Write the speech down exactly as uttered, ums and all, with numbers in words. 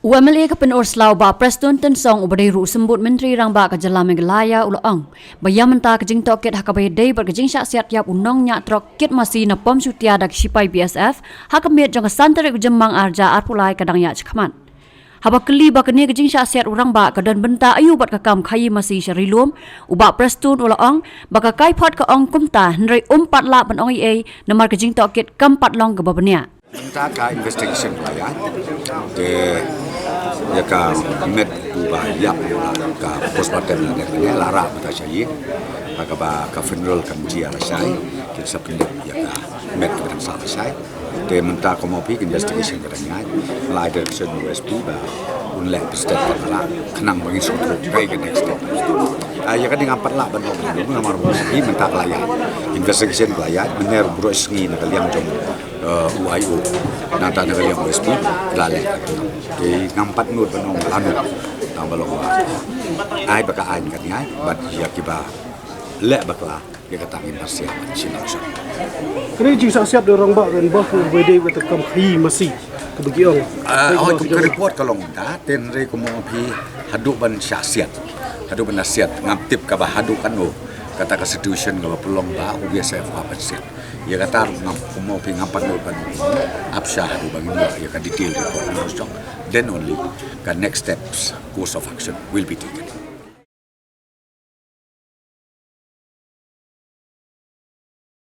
U MLA ka Pynursla u Bah Prestone Tynsong uba dei ruh u symbud Myntri Rangbah ka jylla Meghalaya u la ong ba ïa mynta ka jingtohkit ha kaba ïadei bad ka jingshah siat ïap u nongñiah trok kit masi na Pom Shutia da ki shipai BSF ha ka miet jong ka san tarik u Jymmang arhajar arphew lai ka dang ïaid shakhmat. Haba kylli ba kane ka jingshah siat u rangbah ka don bynta aiu bad ka kam khaïi masi sha Ri Lum, u Bah Prestone u la ong ba ka kaiphod ka ong kumta hynrei um pat lah ban ong ei ei namar ka jingtohkit kam pat long kaba bniah. Mynta ka investigation ka la ïaid. Te ïa ka met uba ïap, ka postmortem la dep ne la rah mynta sha ïing. Haba ka funeral kan jia la shai. Kin sa pyndep ïa ka met ka dang sa la shai. Te mynta ka mo phi investigation ka dang ïaid. La ai direction u SP ba un leh step ka la khnang ba ngin sngewthuh kai ka next step. Ah, ïa ka ding ngam pat lah ban ong namar ba phi mynta ka la ïaid. Investigation ka la ïaid. Mynner bro sngi na ka liang jong uh, U I O. Nangta na ka liang U S P la leh. Te ngam pat nud ban ong lano. Tang ba long ba ai ba ka aiñ kan ïaid bad ïa kiba leh bakla ïa ka tang in ba sia ban shin action. Kane jingshah siat da rangbah kan ba ku ba dei ba ta kam khaïi masi ka ba ki ong. Ah, oi, kum ka report ka long ta, ten re kum ong phi haduh ban shah siat. Haduh ban shah siat ngam tip kaba haduh kano. Kata ka situation kaba pynlong ba u BSF ka ban siat. Ïa kata ruh ngam kumno phi ngam pat nud ban ap sha haduh ba ngin ïoh ïa ka detail report na jong. Then only ka next steps course of action will be taken.